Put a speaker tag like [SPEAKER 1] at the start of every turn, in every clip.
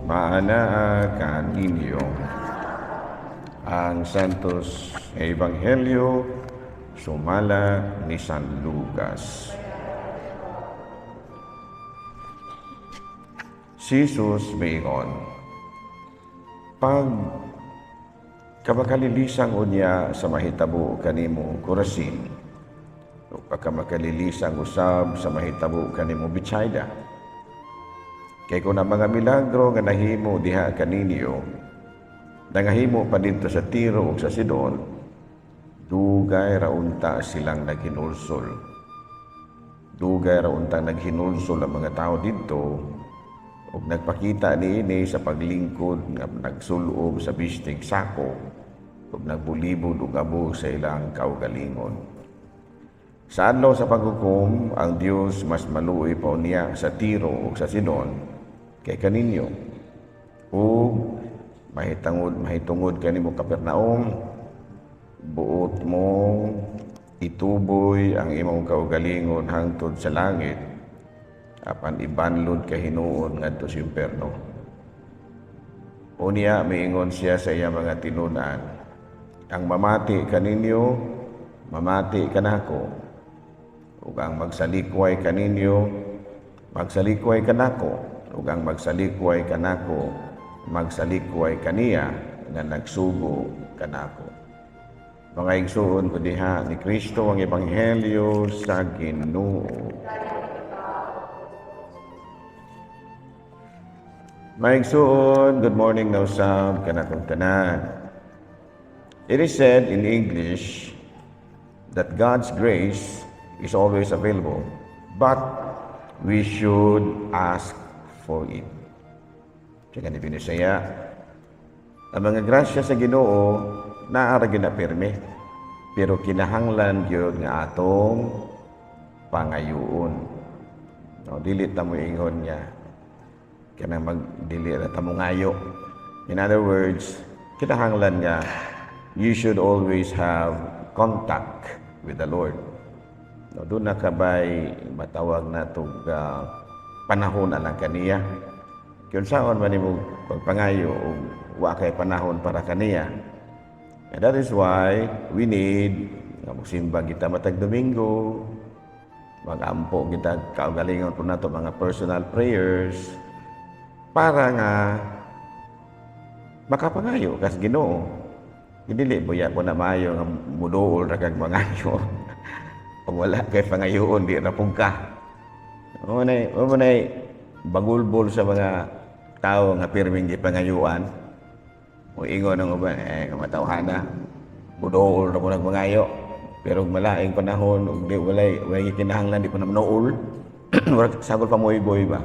[SPEAKER 1] Maanaa kaninyo. Ang Santos Ebanghelyo sumala ni San Lucas. Si Jesus miingon, "Pag kamagkalilisang unya sa mahitabo kanimo, Corazin, o pagkamakalilisan usab sa mahitabo kanimo, Betsaida. Kay kung ang mga milagro nga nahimo diha kaninyo, nangahimo pa didto sa Tiro ug sa Sidon, dugay ra unta silang naghinulsol. Dugay ra untang naghinulsol ang mga tao didto ug nagpakita niini sa paglingkod nga nagsulob sa bistig sako ug nagbulibod og abo sa ilang kaugalingon. Sa adlaw sa paghukom, ang Dios mas maluoy pa unya sa Tiro ug sa Sidon kay kaninyo. Ug mahitungod kanimo, Capernaum, buot mo ituboy ang imong kaugalingon hangtod sa langit, apan ibanlod ka hinuon ngadto sa impierno." Unya miingon siya sa iya mga tinun-an, "Ang mamati kaninyo, mamati kanako. Ug ang magsalikway kaninyo, magsalikway kanako. Ug ang magsalikway kanako, magsalikway kaniya nga nagsugo kanako." Mga igsuon ko diha ni Kristo, ang ebanghelyo sa Ginoo. Mga igsuon, good morning na usab kanatong tanan. It is said in English that God's grace is always available, but we should ask for it. Kaya ni Binisaya, ang mga grasya sa Ginoo naa ra gyud na pirmi, pero kinahanglan gyud nga atong pangayuon. No, dili ta mo ingon nga kanang magdili ra ta mo ngayo. In other words, kinahanglan nga you should always have contact with the Lord. No, doon na kabay matawag na tog panahon alang kaniya. Kung saan man nimo pagpangayo og wa kay panahon para kaniya. And that is why we need nga magsimba kita matag Domingo, magampo kita kaugalingon po nato mga personal prayers para nga makapangayo kas Ginoo. Dili buya ko na maayo nga muduol ra kag mangayo. Kung wala kay pangayoon, di ra pug ka. Mo nay bagulbol sa mga tao nga pirming gipangayuan. O ingon ang uban, eh, kamatawhana, muduol ra ko nagmangayo. Pero ug malaing panahon, ug di walay gikinahanglan, di pa na manuol. Murag sagol pa moy-boy ba.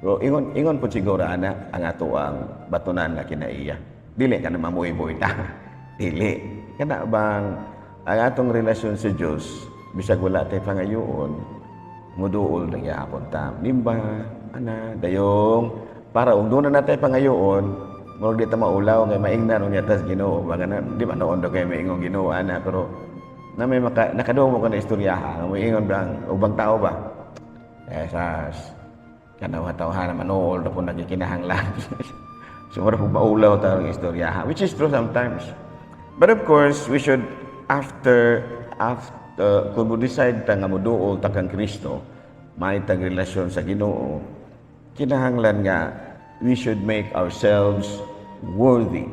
[SPEAKER 1] Pero ingon po siguro ana ang ato ang batunan nga kinaiya. Dili ka na mamuy-boy ta. Dili. Kana bang ang atong relasyon sa Dios, bisag wala tay pangayoon, muduol na gyapon ta. Nimba, ana, dayong para ug doon na natay pangayoon, murag di ta maulaw ngay maingnan unya tas Ginoo. Baga na, di ba noon daw kay maingong Ginoo ana, pero na may maka, nakadungog ka na istoryaha, moingon bang ubang tao ba? Eh, sa kanaw tawhana manuol na po nagkikinahanglan. So, mura po maulaw ta ang istoryaha, which is true sometimes. But of course, we should after kung mo decide ta nga moduol ta kang Kristo, may tag relasyon sa Ginoo, kinahanglan nga we should make ourselves worthy.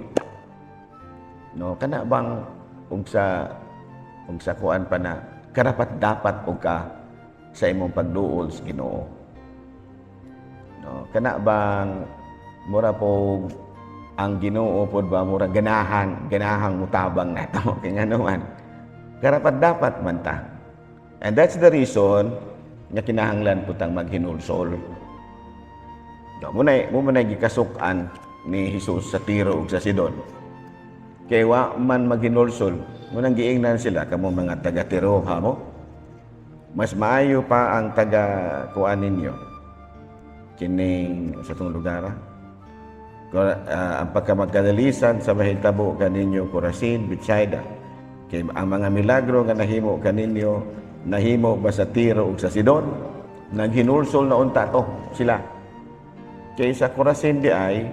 [SPEAKER 1] No, kana bang ug sa kuan pa na karapat dapat og ka sa imong pagduol sa Ginoo. No, kana bang mura po ang Ginoo pod ba, mura ganahang mutabang nato kay ngano man karapat dapat man ta. And that's the reason nga kinahanglan po tang maghinulsol. No, mo nay gikasuk-an ni Jesus sa Tiro ug sa Sidon. Kay wa man maghinulsol, mo nang giingnan sila, "Kamo mga taga Tiro ha mo. Mas maayo pa ang taga kuan ninyo kining sa tong lugar. Ah. Ang pagkamagkadalisan sa mahitabo kaninyo, Corazin, Bethsaida. Kay ang mga milagro nga nahimo kaninyo, nahimo ba sa Tiro ug sa Sidon, naghinulsol na unta to sila." Kay sa Corazin di ay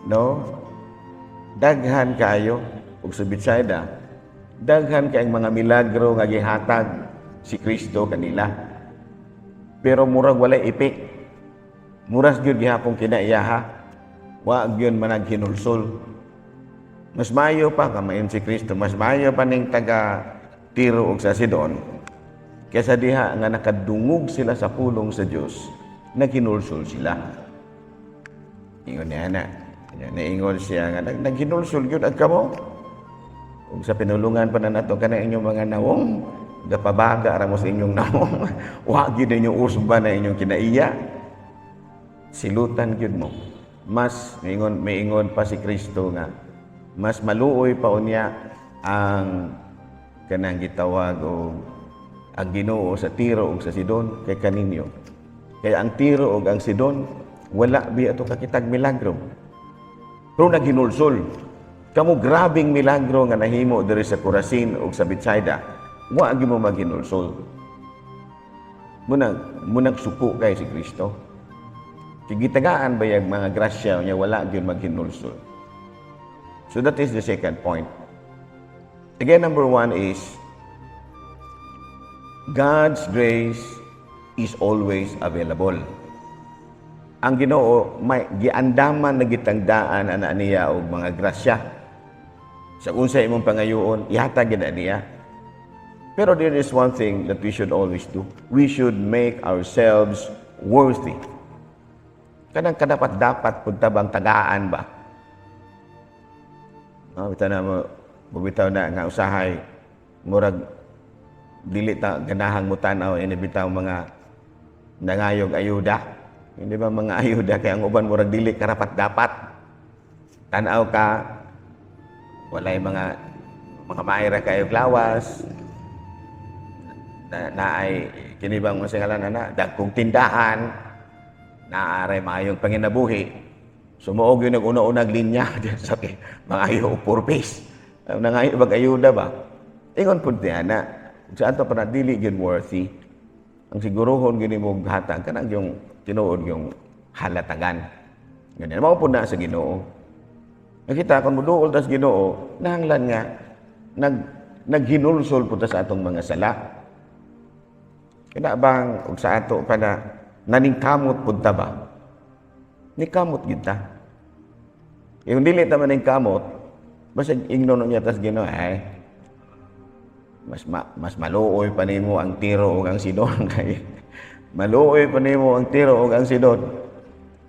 [SPEAKER 1] No? Daghan kayo ug sa Bethsaida, daghan kay mga milagro nga gihatag si Kristo kanila. Pero murag walay epek. Muras gyud gihapon kinaiyaha. Wa gyud man naghinulsol. Mas maayo pa kamayon si Kristo, mas maayo pa ning taga Tiro ug sa Sidon kaysa diha nga nakadungog sila sa pulong sa Dios, naghinulsol sila. Ingon niya na. Naingon siya nga naghinulsol gyud ag kamo. Ug sa pinulungan pa na nato kana inyong mga nawong, gapabaga ra mo sa inyong nawong. Wa gyud ninyo usba na inyong kinaiya. Silutan gyud mo. Mas maingon, maingon pa si Kristo nga mas maluoy pa unya ang kanang gitawag og ang Ginoo sa Tiro ug sa Sidon kay kaninyo. Kaya ang Tiro ug ang Sidon, wala biya to kakitag milagro. Pero naghinulsol. Kamo, grabing milagro nga nahimo diri sa Corazin ug sa Bethsaida. Wa gyud mo maghinulsol. Munang suko kay si Kristo. Kay gitagaan ba yung mga grasya niya, wala gyud maghinulsol. So that is the second point. Again, number one is God's grace is always available. Ang Ginoo may giandaman na gitangdaan ana niya og mga grasya. Sa unsa imong pangayoon, ihatag gid na niya. Pero there is one thing that we should always do. We should make ourselves worthy. Kanang kadapat dapat pud bang tagaan ba? No, bitaw na mo, bitaw na nga usahay murag dili ta ganahang mo tan-aw ini bitaw mga nangayog ayuda. Hindi ba mga ayuda kay ang uban murag dili karapat dapat. Tan-aw ka, walay mga maayra kayo lawas na, naay kini bang mga singalan na dagkong tindahan, naaray maayong panginabuhi. Sumuog yun nag una-unag linya sa mga ayo purpose. Nangayo bag ayuda ba? Ingon pud niya na sa ato pa na dili gyud worthy. Ang siguruhon gini mo hatag kanang yung tinuod yung halatagan. Ganyan mao pud na sa Ginoo. Nakita kung muduol tas Ginoo, nahanglan nga naghinulsol pud ta sa atong mga sala. Kana bang og sa ato pa na naningkamot pud ta ba? Nikamot gyud ta. Yung dili ta maningkamot, basig ingnon niya tas Ginoo, ay mas maluoy pa nimo ang Tiro ug ang Sidon, kay maluoy pa nimo ang Tiro ug ang Sidon.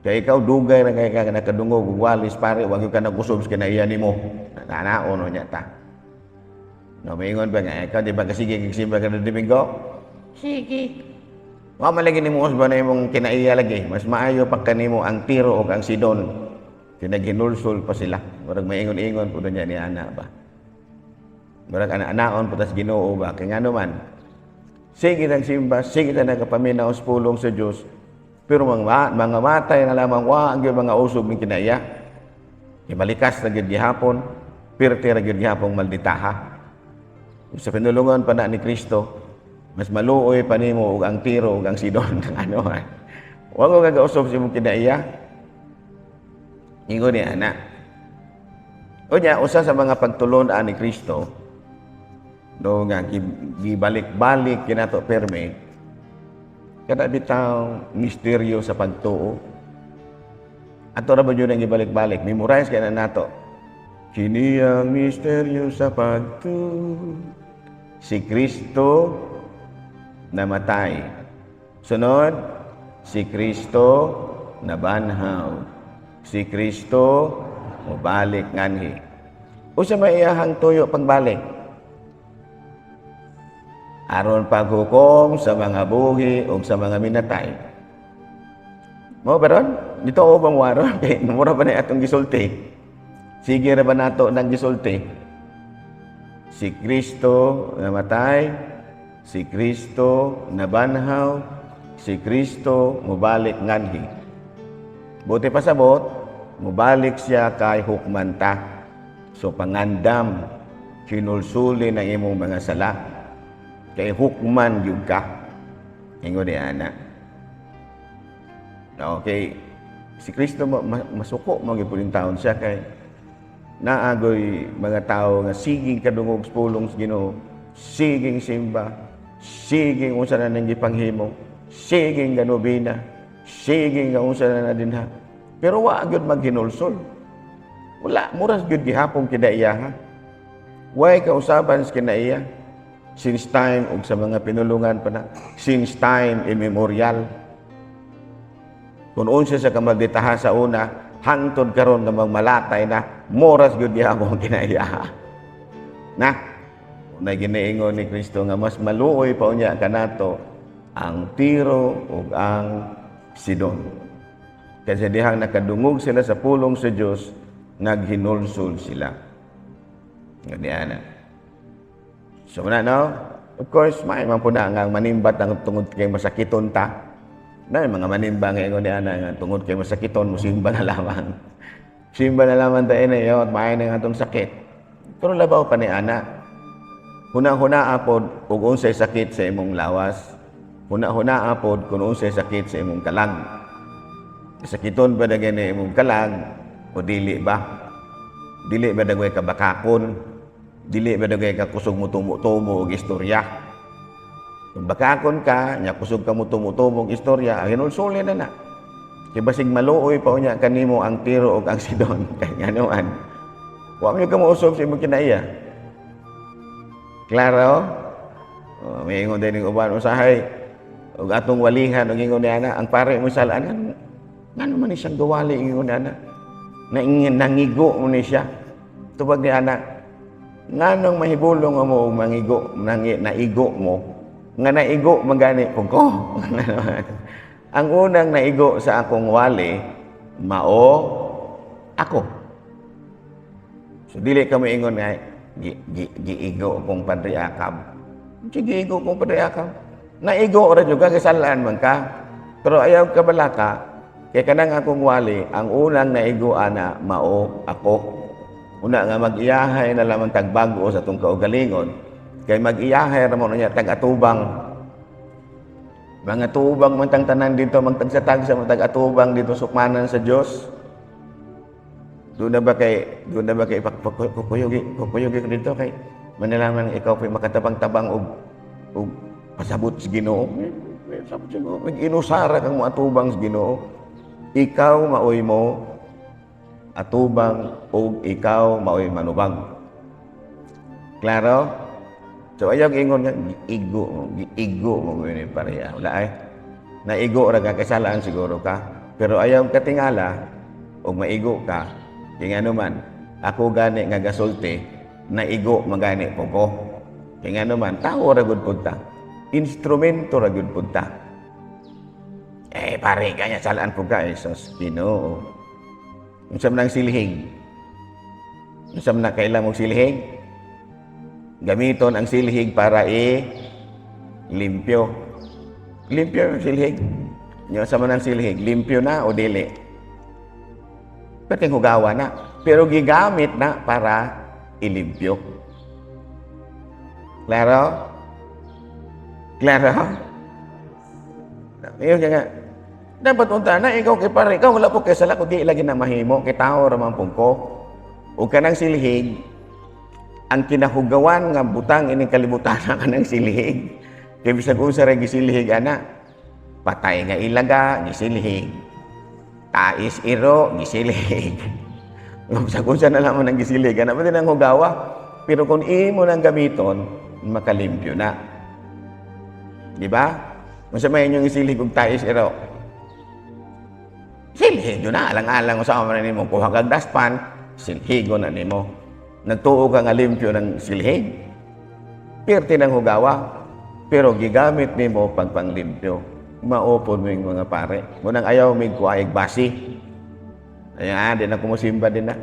[SPEAKER 1] Kay ikaw, dugay ra kay ka nakadungog og walis pare, wa gyud ka nag-usob sa kinaiya nimo. Nanaon no niya ta. No, maingon ba nga ikaw, di ba kasige kag simba ka na Domingo? Sige. Wa man lagi nimo usba na imong kinaiya lagi. Mas maayo pa kanimo ang Tiro ug ang Sidon. Kinaghinulsol pa sila. Murag maingon-ingon pud niya ni ana ba. Murag ana-anaon po tas Ginoo ba. Kay ngano man, sige tang simba, sige ta nagapaminaw sa pulong sa Dios. Pero mga matay na lamang wa ang mga usog ning kinaiya. Ibalikas na gyud gihapon, pirti ra gyud gihapon malditaha. Sa pinulungan pa na ni Kristo, mas maluoy pa nimo og ang Tiro ug ang Sidon, ano ha. Wa ko kagausop sa imong kinaiya. Ingon ni ana. Unya, usa sa mga pagtulon-an ni Kristo do nga gibalik-balik kinato perme kada bitaw misteryo sa pagtuo. Ato ra ba yun ang gibalik-balik? Memorize kay na nato. Kini ang misteryo sa pagtuo. Si Kristo namatay. Sunod, si Kristo nabanhaw. Si Kristo mobalik nganhi. Usa may iyahang tuyo pagbalik? Aron paghukom sa mga buhi o sa mga minatay. Mo ba ron? Dito o bang waron? Kay mura ba na atong gisulti? Sige ra ba nato nang gisulti? Si Kristo namatay, si Kristo nabanhaw, si Kristo mubalik nganhi. Buti pasabot, mubalik siya kay hukmanta. So pangandam, hinulsuli ng imong mga sala. Kay hukman gyud ka. Ingon ni ana. Okay. Si Kristo masuko man gyud taon siya kay naagoy mga tao nga siging kadungog sa pulong sa Ginoo, siging simba, siging unsa na nang gipanghimo, siging ganobina, siging nga unsa na na dinha. Pero wa gyud maghinulsol. Wala, muras gyud gihapon kinaiya ha. Way kausaban sa kinaiya. Since time ug sa mga pinulungan pa na, since time immemorial. Kung unsa sa kamalditaha sa una, hangtod karon nga malatay na, moras gyud gihapon kinaiya. Na, na ginaingon ni Kristo nga mas maluoy pa unya kanato ang Tiro ug ang Sidon. Kasi dihang nakadungog sila sa pulong sa Dios, naghinulsol sila. Nga ana. So na no, of course, may man po na nga manimbat ang tungod kay masakiton ta. Na mga manimba nga ingon ni ana nga tungod kay masakiton, musimba na lamang. Simba na lamang tayo na iyo at maayo na nga atong sakit. Pero labaw pa ni ana. Huna-huna apod ug unsay sakit sa imong lawas. Huna-huna apod kung unsay sakit sa imong kalag. Sakiton ba na gani imong kalag o dili ba? Dili ba dagway ka bakakon? Dili ba dagway ka kusog mo tumo-tumo og istorya? Kung bakakon ka, nya kusog ka mo tumo-tumo og istorya, ang hinulsuli na na. Kay basig maluoy pa unya kanimo ang Tiro ug ang Sidon. Kay ngano man? Wa man ka mousog sa imong kinaiya. Klaro? Oh, may ingon din ng uban usahay ug atong walihan ug ingon ni ana ang pare mo salaan ngano ngano man ni siyang gawali ingon ni ana nangigo mo ni siya. Tubag ni ana, nganong mahibulong mo og mangigo nangi naigo mo nga naigo magani pug ko. Ang unang naigo sa akong wali mao ako. So dili ka moingon nga gi, gi, giigo kong Padre Akab. Sige, giigo kong Padre Akab. Naigo ra jud ka kay salaan man ka. Pero ayaw ka balaka kay kanang akong wali ang unang naigo ana mao ako. Una nga mag-iyahay na lamang tag-bag-o sa atong kaugalingon kay mag-iyahay ra mo niya tag-atubang. Mga tubang man tang tanan dito, magtagsa-tagsa man tag-atubang dito sukmanan sa Dios. Doon na ba kay kukuyugi kukuyugi ko dito kay manalaman ikaw po'y makatabang-tabang og pasabot sa Ginoo. Pasabot sa Ginoo. Mag-inusara kang moatubang sa Ginoo. Ikaw maoy mo atubang ug ikaw maoy manubag. Klaro? So ayaw ingon nga giigo mo, giigo mo ni pareha. Wala ay. Naigo ra ka kasalaan siguro ka. Pero ayaw katingala og maigo ka. Kay ngano man, ako gani nga gasulti, naigo magani po ko. Kay ngano man, tao ra gud pud ta. Instrumento ra gud pud ta. Eh, pare, kanya salaan po ka, eh, sus, Ginoo. Unsa man ang silhig? Unsa man na kailang og silhig? Gamiton ang silhig para i limpyo. Limpyo ang silhig. Nya sa man ang silhig, limpyo na o dili? Pwedeng hugawa na. Pero gigamit na para ilimpyo. Klaro? Klaro? Ngayon nga, dapat unta na, ikaw kay pare, ikaw wala po kay sala, kundi lagi na mahimo, kay tao ra man pong ko. O kanang silhig, ang kinahugawan nga butang ining kalibutan na kanang silhig. Kay bisag unsa ra gisilhig ana, patay nga ilaga, gisilhig. Tais iro, gisilhig. Bisag unsa na lamang ang gisilhig ana, pwede nang hugawa. Pero kung imo nang gamiton, makalimpyo na. Di ba? Unsa may inyong isilhig og tais iro? Silhig na, alang-alang sa man nimo kuha kag daspan, silhigo na nimo. Nagtuo ka nga limpyo ng silhig. Pirti ng hugawa, pero gigamit nimo pag panglimpyo. Maupod mo yung mga pare. Munang ayaw mig kuhaig basi. Ayan, di na kumusimba din na.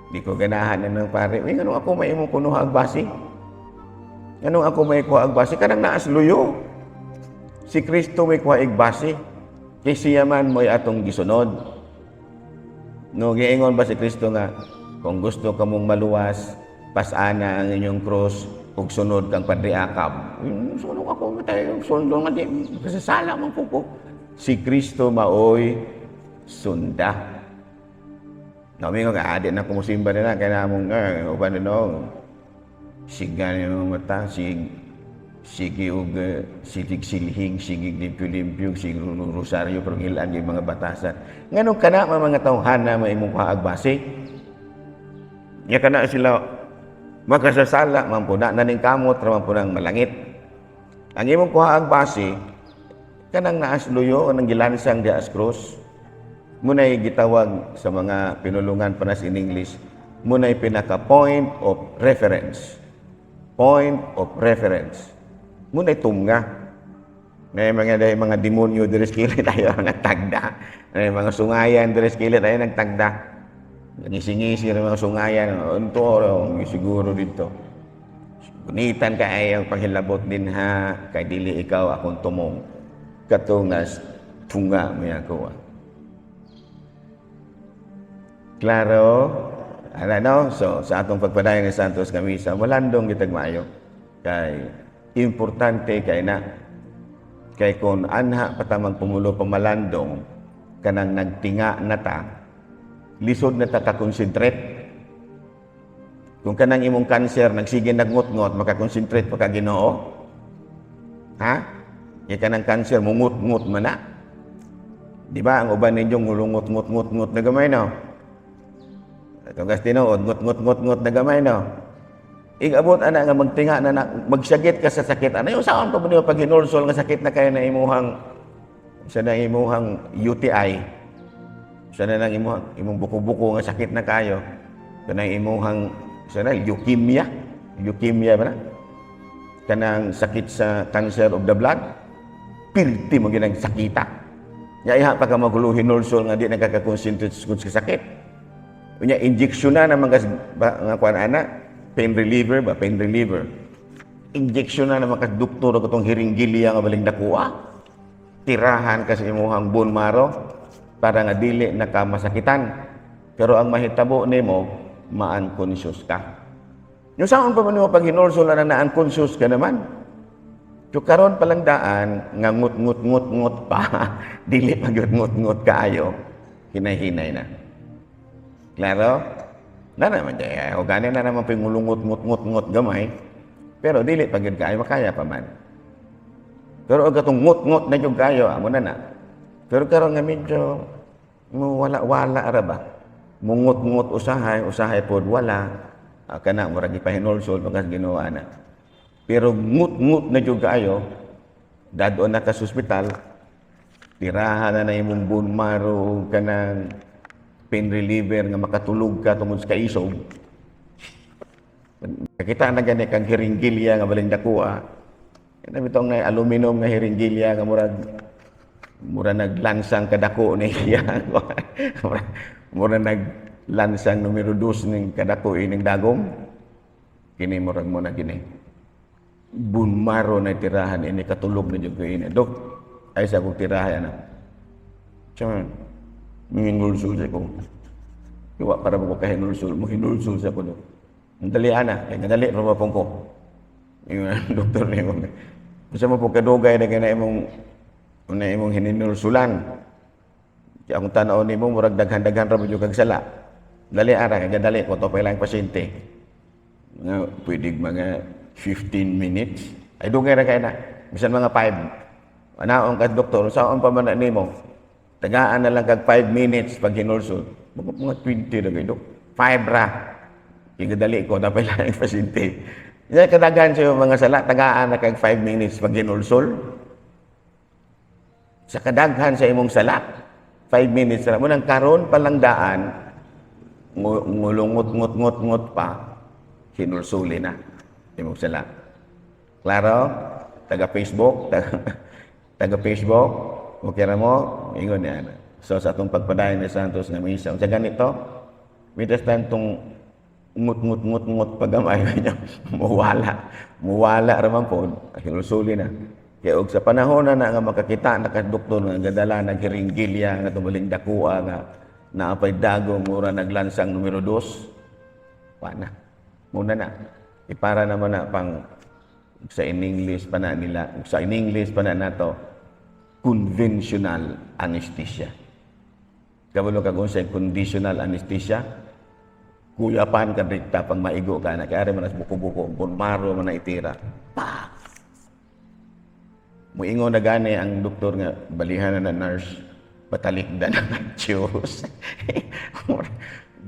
[SPEAKER 1] Di ko ganahan na ng pare. Uy, nganong ako may imong kunuha ang basi? Nganong ako may kuha ang basi? Kanang naas luyo. Si Kristo may kuha basi. Kay siya man mo'y atong gisunod. No, giingon ba si Kristo nga, kung gusto ka mong maluwas, pasana ang inyong krus, ug sunod kang Padre Akab. Sunod ako, matay, sunod nga di, kasasala man po ko. Si Kristo maoy Sunda. Namingo ka, adi na kumusimba nila, kaya namong, uban no, siga ni mga mata, sige og silig silhing, sige limpyo-limpyo, sige rosaryo, pero ngilan yung mga batasan. Nganong kana mga tawhana may imong kuhaag base? Nya kana sila makasasala man po na naning kamot ra man po nang malangit. Ang imong kuhaag base kanang naas luyo, kanang gilansang diha sa krus. Muna'y gitawag sa mga pinulungan pa in English, muna'y pinaka point of reference. Point of reference. Muna'y tunga. May mga dahil mga demonyo diri sa kilid tayo nagtagda. May mga sungayan diri sa kilid tayo nagtagda. Ngisi-ngisi ng mga sungayan. Unto, siguro dito. Gunitan ka ay ang panghilabot din ha, kay dili ikaw akong tumong. Katungas, tunga may ako. Klaro? Ano, no? So, sa atong pagpadayon ng Santos nga Misa, malandong kitag maayo. Kay, importante kay na, kay kung anha patamang pumulo pamalandong, kanang nagtinga na ta, lisod na ta ka-concentrate. Kung kanang imong cancer, nagsige nagngot-ngot, makakonsentrate pa ka Ginoo? Ha? Kaya kanang cancer, mungut-ngut man na. Di ba? Ang uban ninyo, ngulungot-ngot-ngot-ngot na gamay, no? Itong gas tinuod, ngut-ngut-ngut-ngut na gamay, no? Igabot ana nga magtinga na, na magsagit ka sa sakit. Ano yung saan pa mo pag hinulsol nga sakit na kayo na imuhang sa na imuhang UTI? Sa na nang imuhang imong buko-buko nga sakit na kayo. Kanang imuhang sa na leukemia, leukemia ba na? Kanang sakit sa cancer of the blood. Pilti mo ginang sakita. Ya iha pa ka magulo hinulsol nga di nagkaka-concentrate sa sakit. Unya injection na naman kas ba, nga kuan ana, pain reliever ba, pain reliever. Injection na naman kas doktor og katong hiringgilya nga baling dakuha. Tirahan kasi imuhang bone marrow para nga dili na ka masakitan. Pero ang mahitabo nimo, ma-unconscious ka. Yung saan pa man nimo pag hinulsol na na unconscious ka naman. So karon palang daan nga ngut ngut ngut ngut pa, dili pa gyud ngut ngut kaayo, hinay-hinay na. Klaro? Na naman dyan. O gani na naman pingulungot ngut ngut ngut gamay. Pero dili pa gyud kaayo, makaya pa man. Pero og katong ngut ngut na gyud kayo, amo na na. Pero karon nga medyo mo wala-wala ra ba? Mungut-ngut usahay, usahay pod wala. Ah, kana murag ipahinulsol pagkas Ginoo ana. Pero ngut-ngut na jud kaayo, dadon na ka sa ospital, tirahan na na imong bone marrow kanang pain reliever nga makatulog ka tungod sa kaisog. Nakita na gani kang hiringgilya nga baling dakuha. Kana bitong na aluminum nga hiringgilya nga murag mura naglansang kadako ni iya. Mura naglansang numero 2 ning kadako ining dagom. Kini murag mo na gini. Bone marrow na tirahan ini, katulog na jud ko ini. Dok, ay sa akong tirahan ana. Tiyan, minginulsul siya ko. Iwa para mo ko kahinulsul, mo hinulsul siya ko, dok. Ang dali ana, kay kadali ra pa ko. Yung doktor ni mo. Unsa mo po kadugay na kay imong una imong hininulsulan? Kaya akong tanaw nimo murag daghan-daghan ra mo jud kag sala. Dali ara kay dali ko to pa lang pasyente. Mga pwede mga 15 minutes. Ay dugay ra kay na. Bisan mga 5. Anaon ka doktor, saan pa man na nimo? Tagaan na lang kag 5 minutes pag hinulsol. Mga 20 ra kay dok. 5 ra. Kay dali ko dapat lang ang pasyente. Yan kadagan sa mga sala, tagaan na kag 5 minutes pag hinulsol. Sa kadaghan sa imong sala, 5 minutes ra. Munang karon pa lang daan, ngulungot ngut ngut ngut pa, hinulsuli na imong sala. Klaro? Taga Facebook, taga Facebook, okay ra mo, ingon niya. So sa atong pagpadayon ni Santos nga misa, unsa ganito? Mitas tong ngut ngut ngut ngut pagamay niya, muwala. Muwala ra man po, hinulsuli na. Kaya og sa panahon na, na nga makakita na ka doktor nga gadala naghiringgilya nga tumaling dakua nga naapay dagong mura naglansang numero 2, wa na. Muna na. Ipara naman na pang sa in English pa na nila, sa in English pa na nato, conventional anesthesia. Kabalo kag unsay conditional anesthesia? Kuyapan ka rekta pag maigo ka na. Kaya man nas buko-buko, bone marrow man na itira. Pa! Muingon na gani ang doktor nga balihan na na, nurse, patalikdan na ng Diyos.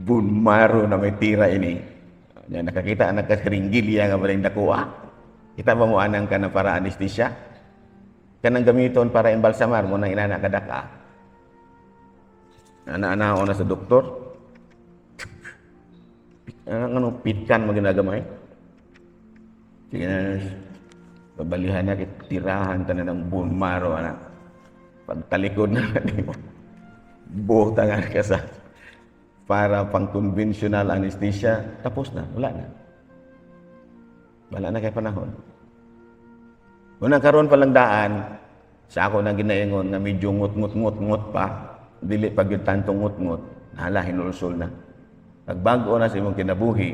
[SPEAKER 1] Bone marrow na may tira ini. Yan, nakakita na ka ringgilya nga baling dakuha. Kita ba mo anang ka na para anesthesia? Kanang gamiton para embalsamar mo nang inana kadaka. Ana-ana na sa doktor. Ang ano, pitkan mo ginagamay. Sige na, nurse. Babalihan na, tirahan ta na ng bone marrow, anak. Pagtalikod na mo. Buta nga ka sa para pang conventional anesthesia, tapos na, wala na. Wala na kay panahon. Unang karon pa lang daan, sa ako nang ginaingon nga medyo ngut-ngut-ngut-ngut pa, dili pa gyud tanto ngut-ngut, nahala hinulsol na. Pagbag-o na sa imong kinabuhi,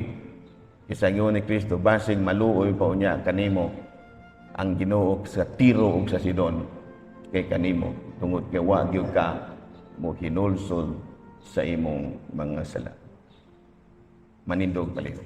[SPEAKER 1] sa ingon ni Kristo, basig maluoy pa unya kanimo ang Ginoo sa Tiro ug sa Sidon kay kanimo tungod kay wa gyud ka mo hinulsol sa imong mga sala. Manindog palihog.